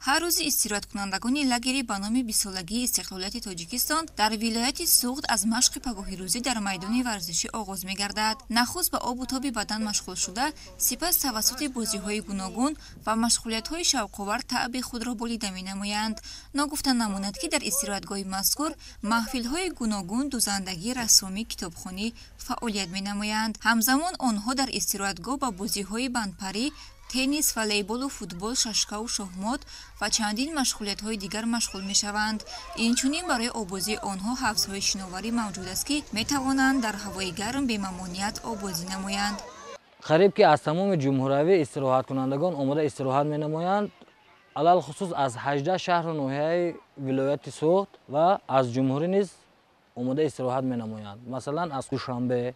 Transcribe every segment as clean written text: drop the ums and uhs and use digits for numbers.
Ҳар рӯзи истироҳаткунандагони лагери ба номи бистсолагии истиқлолияти Тоҷикистон дар вилояти Суғд аз машқи пагоҳирӯзӣ дар майдони варзишӣ оғоз мегардад. Нахуст ба обу тоби бадан машғул шуда, сипас тавассути бозиҳои гуногун ва машғулиятҳои шавқовар таъби худро болида менамоянд. Ногуфта намонад, ки дар истироҳатгоҳи мазкур маҳфилҳои гуногун, дузандагӣ, рассомӣ, китобхонӣ фаъолият менамоянд. Ҳамзамон онҳо дар истироҳатгоҳ ба бозиҳои бандпарӣ, теннис, волейболу футбол, шашкаву шоҳмот ва чандин машғулиятҳои дигар машғул мешаванд. Инчунин барои оббозии онҳо ҳавзҳои шиноварӣ мавҷуд аст, ки метавонанд дар ҳавои гарм бемамоният оббозӣ намоянд. Қариб ки аз тамоми ҷумҳуравӣ истироҳаткунандагон омода истироҳат менамоянд, алалхусус аз 18 шаҳру ноҳияи вилояти Суғд ва аз ҷумҳурӣ низ омода истироҳат менамоянд, масалан аз Душанбе,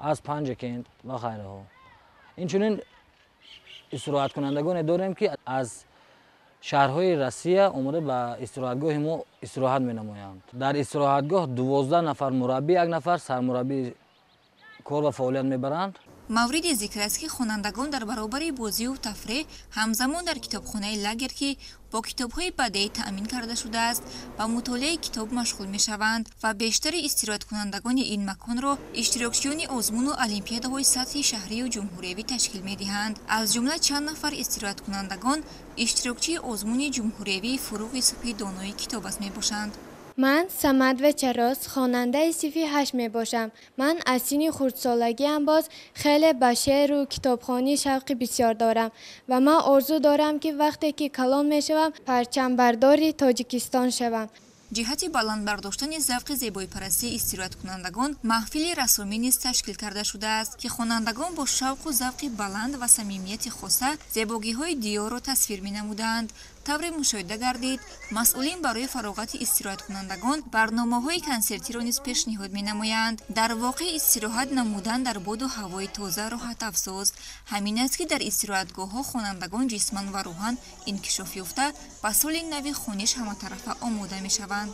аз Панҷакент ва ғайраҳо. Инчунин истироҳаткунандагоне дорем, ки аз шаҳрҳои Россия омода ба истироҳатгоҳи мо истироҳат менамоянд. Дар истироҳатгоҳ 12 нафар мураббӣ, як нафар сармураббӣ кор ва фаъолият мебаранд. Мавриди зикр аст, ки хонандагон дар баробари бозию тафреҳ ҳамзамон дар китобхонаи лагер, ки бо китобҳои бадеӣ таъмин карда шудааст, ба мутолиаи китоб машғул мешаванд ва бештари истироҳаткунандагони ин маконро иштирокчиёни озмуну олимпиадаҳои сатҳи шаҳрию ҷумҳуриявӣ ташкил медиҳанд. Аз ҷумла чанд нафар истироҳаткунандагон иштирокчии озмуни ҷумҳуриявии «Фурӯғи субҳи донои китоб аст» мебошанд. Ман Самадова Чароз, хонандаи синфи 8 мебошам. Ман аз синни хурдсолагиам боз хеле ба шеъру китобхонӣ шавқи бисёр дорам ва ман орзу дорам, ки вақте ки калон мешавам, парчамбардори Тоҷикистон шавам. Ҷиҳати баланд бардоштани завқи зебоипарастии истироҳаткунандагон маҳфили рассомӣ низ ташкил карда шудааст, ки хонандагон бо шавқу завқи баланд ва самимияти хоса зебогиҳои диёрро тасвир менамуданд. Тавре мушоҳида гардид, масъулин барои фароғати истироҳаткунандагон барномаҳои консертиро низ пешниҳод менамоянд. Дар воқеъ, истироҳат намудан дар боду ҳавои тоза роҳатафзост. Ҳамин аст, ки дар истироҳатгоҳҳо хонандагон ҷисман ва рӯҳан инкишоф ёфта, ба соли нави хониш ҳаматарафа омода мешаванд.